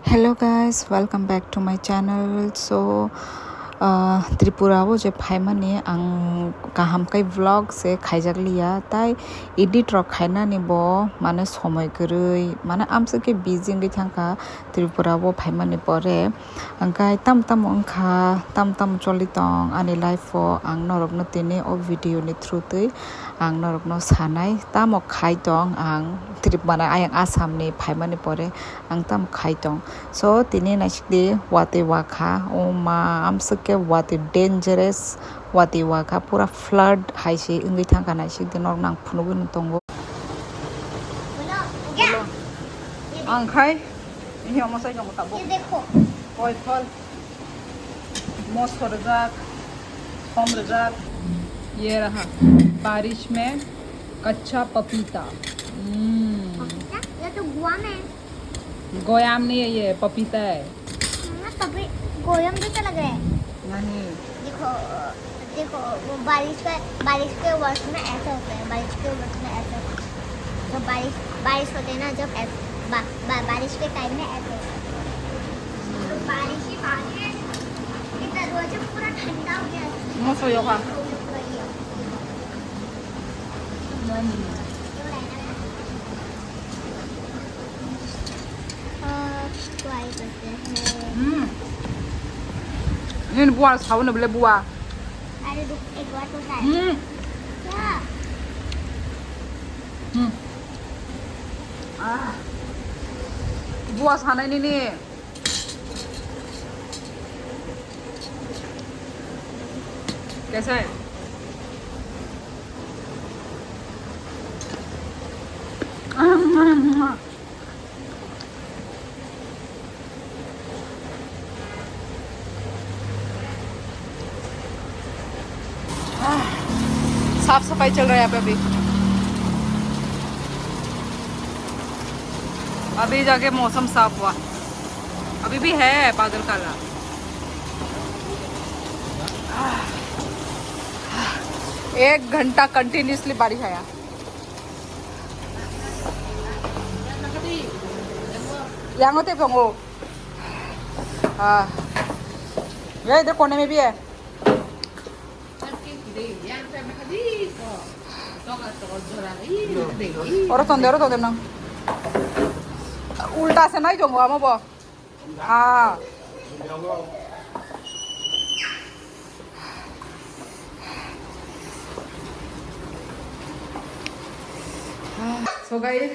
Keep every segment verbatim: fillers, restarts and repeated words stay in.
Hello guys, welcome back to my channel. So, uh, Tripura o je phaimani ang kaham kai vlog se khaijak liya, tai edit rok khainani bo mane somoi kwrwi, mane amswk khe busy wngwi thangkha Tripura o phaimani pore. Hwnkhe tam tam wngkha, tam tam choli tong ani life o, ang norokno tini o video ni through twi ang norokno sanai, tamo khai tong ang Trip-, mane ayang Assam ni phaimani pore. Ang tamo khai tong. So, tini naisik di watwi wakha. O ma, amswk khe watwi dangerous, watwi wakha. Pura flood hai se wngwi thangkha, naisik di norok nang phunugwi no tongo. Ang khai, ini omo sai tongo tabuk. Koi phol. Moso rwjak, thom rwjak. Ye raha, barish mein kacha papita. Hmm. पपीता? ये तो गोवा में है। गोवा में नहीं है, ये पपीता है। हाँ, पपी-, गोवा में तो चला गया है। नहीं। देखो, देखो, वो बारिश का, बारिश के वर्ष में ऐसा होता है, बारिश के वर्ष में ऐसा होता है। तो बारिश, बारिश होते हैं ना, जब ऐस-, बा-, बा-, बारिश के टाइम में ऐसा होता है। तो बारिश ही पानी है, ये दरवाजा पूरा ठंडा हो गया है। Moso yoka. Hmm. Ini buah sawo na bele buah. Ada du-, eh, buah tuh, Kak. Hmm. Ya. Hmm. Ah. Buah sana ini nih. कैसा है? साफ सफाई चल रहा है यहाँ पे अभी। अभी जाके मौसम साफ हुआ, अभी भी है बादल काला। एक घंटा कंटिन्यूअसली बारिश आया। Yang te pongo. Ah. Ya, itu kone me bie. Oro tonde, oro tonde nang. Ulta se nai tongo amo bo. Ah. So guys,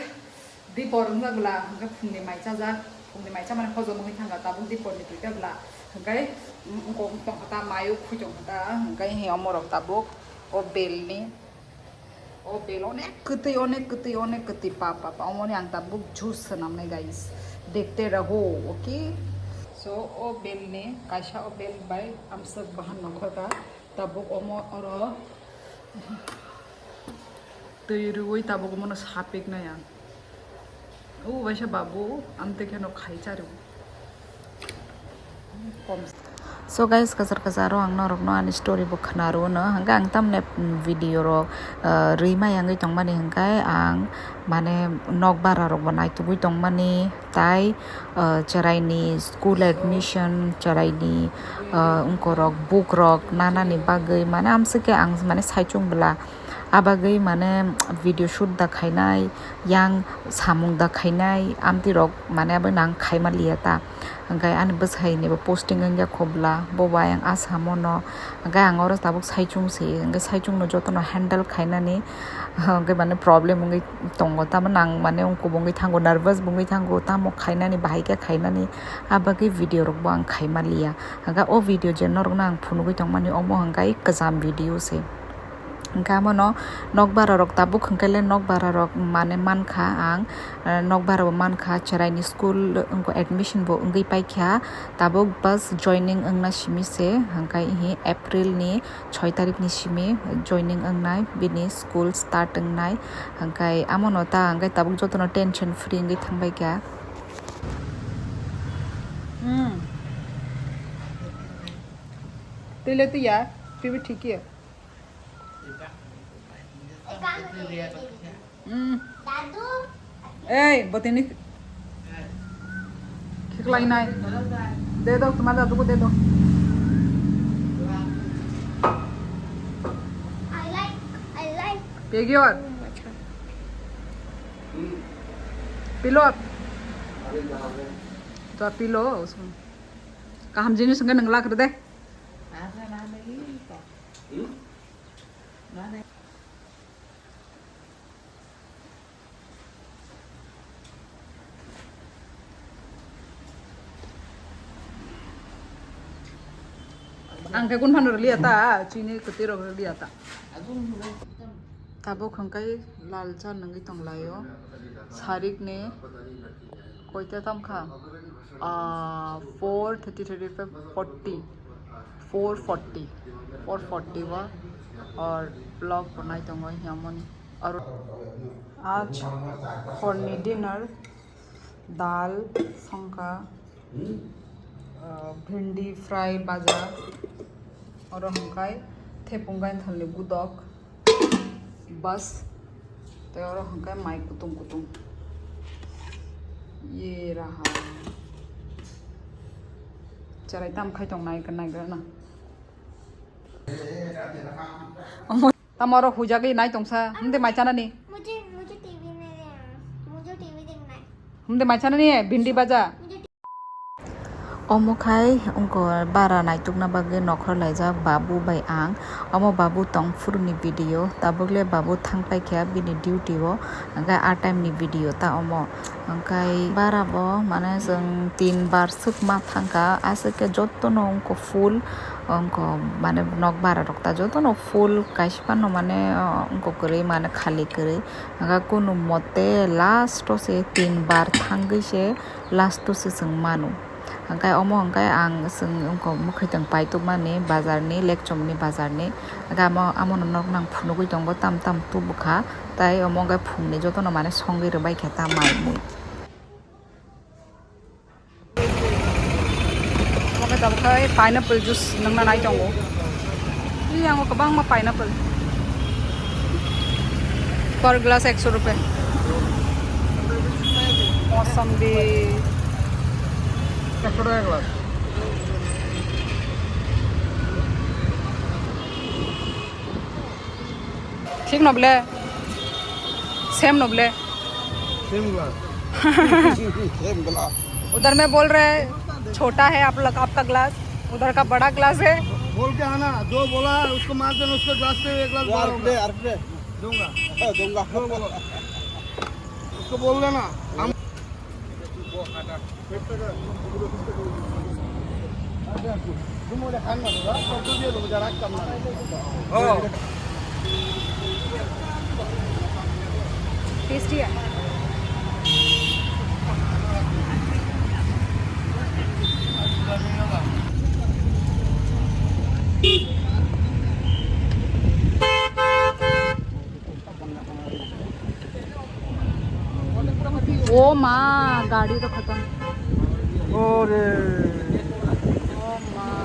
dipor wngya bwla, hwnkhe phungni mai chajak, phungni mai chamani hojom wngwi thangkha, tabuk diporni duita bwla, hwnkhe wngkok wngtong kha ta, mayo khwi tong kha ta, hwnkhe he omorok tabuk o belni. O bel onek kwtwi, onek kwtwi, onek kwtwi, pa, pa, pa. Omoni ang tabuk juice swnamnai, guys. Dekte raho, okay? So, o bel ni kaisa o bel bai amswk bahan nongkhor ka. Tabuk omo oro twi rwui tabuk omono sapiknai ang. O waisa babu, amtwi kheno khai charo. So guys, kwchar kwcharo ang norokno ani story bo khna rwno, hwnkhe ang tamni video rok, ah, rwima yangwi tongmani hwnkhe ang mane nokbara rokbo naitugwi tongmani, tai, ah, chwraini school admission, chwraini, ah, wngkorok book rok nanani bagwi mane amswkhe ang mane saichung bwla. Abagwi mane video shoot da khainai, yang samung da khainai, amtwi rok mane abo nang khaima liya ta. Hwnkhe ani bwsai ni bo posting wngya khobla, bo bai ang Assam o no. Hwnkhe ang oro tabuk saichung se, hwnkhe saichung no jotono handle khainani, hwnkhe mane problem wngwi tongo. Tamo nang mane ongkubungwi thango, nervous bungwi thango, tamo khainani, bahai khe khainani, abagwi video rok bo ang khaima liya. Hwnkhe o video je norokno ang phunugwi tongmani, omo hwnkhe kwcham video se. Hwnkhe amo no nokbara rok tabuk hwnkhe le nokbara rok mane mankha ang, eh, nokbara bo mankha, chwraini school wngkha, admission bo wngwi paikha, tabuk bus joining wngna simi se, hwnkhe hi April ni choi tarik ni simi joining wngnai, bini school start wngnai, hwnkhe amo no ta hwnkhe tabuk jotono tension free wngwi thangbai kha. Hmm. Twi le twi ya, twi bo thik ya. Hmm. Ei, botini. Klai nai. De do, tuma da, tuku de do. I like, I like. Pegior. Pilo. To pilo, usun. Kaham jinis wngkha nwng lak rw de. Ang khe kun phano rwliya ta, chini kwtwi rok rwliya ta. Tabuk hwnkhe lal cha nungwi tonglaio. Sarikni koita tam kha? Ah, four thirty, thirty-five, forty, four forty, four forty o or vlog bo nai tongo hiya moni. Aro aaj horni dinner dal songkha, ah, bhindi fry baja, oro hwnkhe thepung gainthalni gudok. Bas. Tei oro hwnkhe mai kutung kutung. Ye raha. Cherai tam khai tong nai, naigra na. Omo, tamo oro hujagwi nai tongsa. Hwnde mai chanani. मुझे मुझे टीवी नहीं देखना। मुझे टीवी देखना है। Hwnde mai chanani bhindi baja. Omo khai wngkha bara naitukna bagwi nokhor laijak Babu bai ang. Omo Babu tong phuruni video. Tabukle Babu thang paikha bini duty o. Hwnkhe a time ni video ta omo. Hwnkhe bara bo mane chwng tin bar swk ma thangkha. Aswk khe jotono wngkha full. Wngkha mane nok bara rok ta jotono full. Kaisa phano mane wngkha kwrwi mane khali kwrwi. Hwnkhe kunu mote last o se tin bar thangwi se last o se chwng manu. Hwnkhe omo hwnkhe ang chwng wngkha mwkhwtwng paitokmani bazarni, lekchomni bazarni. Hwnkhe amo, amono nok nang phunugwi tongo, tam tam tubukha. Tai omo hwnkhe phungni jotono mane songwi rwbaikha ta mai mui. Omo khe tabuk khai pineapple juice nungna nai tongo. Yango kwbangma pineapple. Per glass ekso rupiah. Mosambi. Ekso taka glass. Thik no ble? Same no ble? Same glass. Same glass. उधर में बोल रहे हैं, छोटा है आप लोग, आपका ग्लास, उधर का बड़ा ग्लास है। बोल के आना, जो बोला है, उसको मार देना, उसका ग्लास से एक ग्लास बाहर होगा। दूंगा। हाँ, दूंगा। जो बोलो। उसको बोल देना, हम Tasty है। ओ माँ, गाड़ी तो खत्म। अरे। ओ माँ।